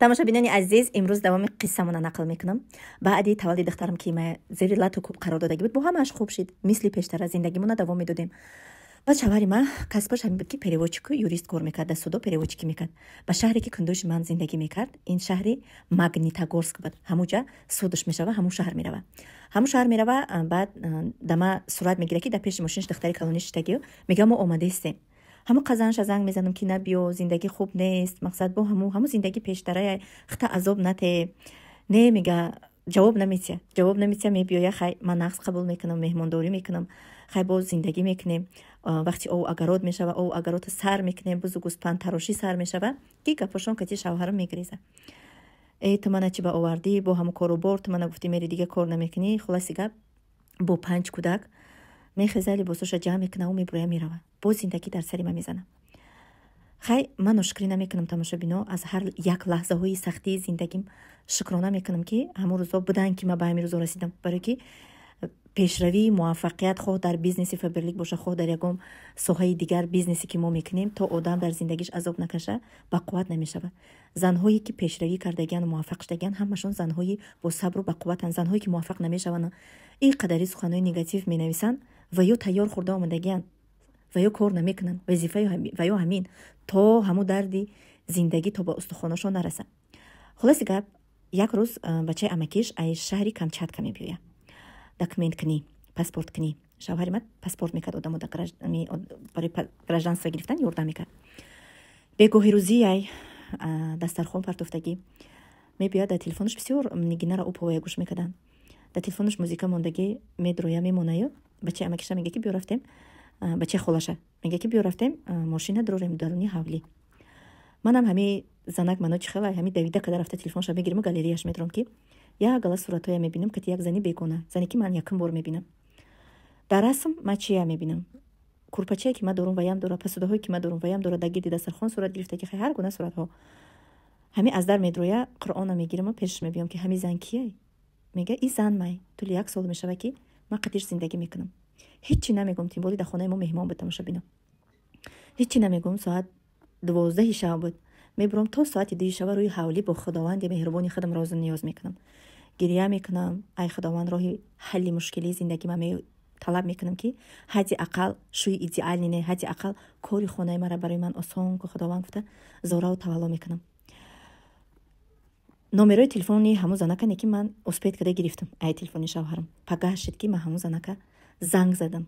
Тамошобинони азиз, имрӯз давоми қиссамона нақл мекунам. Баъди таваллуди духтарам, ки ма зери лату кӯб қарор додагӣ буд, бо ҳамааш хуб шид, мисли пештара зиндагимона давом медодем. Баъд шавҳари ма касбаш ҳамин буд, ки переводчику юрист кор мекард, дар судо переводчикӣ мекард. Ба шаҳре, ки кундуши ман зиндагӣ мекард, ин шаҳри Магнитогорск буд, ҳамуҷа судаш мешава, ҳамун шаҳр мерава, ҳамун шаҳр мерава. Баъд дама сурат мегира, ки дар пеши мошинаш духтари калонӣ шиштагиё, мега: «Мо омадаистем». Ҳамун қазанша занг мезанам, ки набиё, зиндагӣ хуб нест, мақсад, бо ҳамун зиндагӣ пештарая, хта азоб нате. Не, мега, ҷавоб наметия, ҷавоб наметия, мебиёя. Хай, ман нақс қабул мекунам, меҳмондорӣ мекунам, хай, боз зиндагӣ мекунем. Вақти ову агарот мешава, ову агарота сар мекунем, бузу гӯспанд тарошӣ сар мешава, ки гапошон кати шавҳарам мегиреза: «Э, ту мана чӣ ба овардӣ бо ҳамун кору бор? Ту мана гуфтӣ, мери, дига кор намекунӣ». Хулоси гап, бо панҷ кӯдак мехеза, либосоша ҷамъ мекунаву мебуроя, мерава. Боз зиндагӣ дар сари ман мезана. Хай, ман ношукрӣ намекунам, тамошобино, аз ҳар як лаҳзаҳои сахтии зиндагим шукрона мекунам, ки ҳамун рӯзо буданд, ки ман ба ҳамин рӯзо расидам. Барое ки пешравии муваффақият, хоҳ дар бизнеси Фаберлик боша, хоҳ дар ягон соҳаи дигар бизнесе, ки мо мекунем, то одам дар зиндагиш азоб накаша, бақувват намешавад. Занҳое, ки пешравӣ кардагиану муваффақ шудагиан, ҳамашон занҳои босабру бақувватанд. Занҳое, ки муваффақ намешаванд, ин қадари суханҳои негатив менависанд, ва ё тайёр хӯрда омадагианд, ва ё кор намекунанд. Вазифаи ва ё ҳамин, то ҳамун дарди зиндагӣ то ба устухонашон нарасад. Хулоси гап, як рӯз бачаи амакиш аз шаҳри Камчатка мебиёяд, документ кунӣ, паспорт кунӣ. Шавҳари ман паспорт мекард, одамо барои гражданство гирифтан ёрдам мекард. Бегоҳи рӯзӣ ай дастархон партофтагӣ мебиёяд, дар телефонаш бисёр Нигинара Уповая гӯш мекарданд, дар телефонаш музика мондагӣ, медроя, мемонаю, бачаи амакиша мега, ки биё рафтем, бачаи холаша мега, ки биё рафтем, мошина дурорем даруни ҳавлӣ. Манам ҳами занак мано чӣ хела, ҳами давида када рафта, телефонша мегириму галереяш медорам, ки як гала суратҳоя мебинам кати як зани бегона, зане, ки ман якум бор мебинам. Дар расм ман чия мебинам? Курпачае, ки ман дорум, ваям дора, посудаҳое, ки ман дорум, ваям дора, дар гирди дастархон сурат гирифта, ки ҳар гуна суратҳо. Ҳами аз дар медроя, Қуръона мегираму пешаш мебиём, ки ҳами зан кияй? Мега: «И зан май, тӯли як сол мешава, ки ман қатиш зиндагӣ мекунам». Ҳеччи намегӯм, тим боле дар хонаи мо меҳмон буд, тамошобино. Ҳеччи намегӯм. Соат 12-и шаб буд. Мебурам, то соати 2-и шаба рӯи ҳавлӣ бо Худованди меҳрубони худам розу ниёз мекунам, гиря мекунам, ай Худованд роҳи ҳалли мушкилии зиндагӣ ман талаб мекунам, ки ҳадди ақал шӯи идеальный не, ҳадди ақал кори хонаи мара барои ман осон ку, Худованд, гуфта зораву тавалло мекунам. Номерои телефони ҳамун занака не, ки ман успеть карда гирифтам ай телефони шавҳарам. Пагаҳ шид, ки ман ҳамун занака занг задам.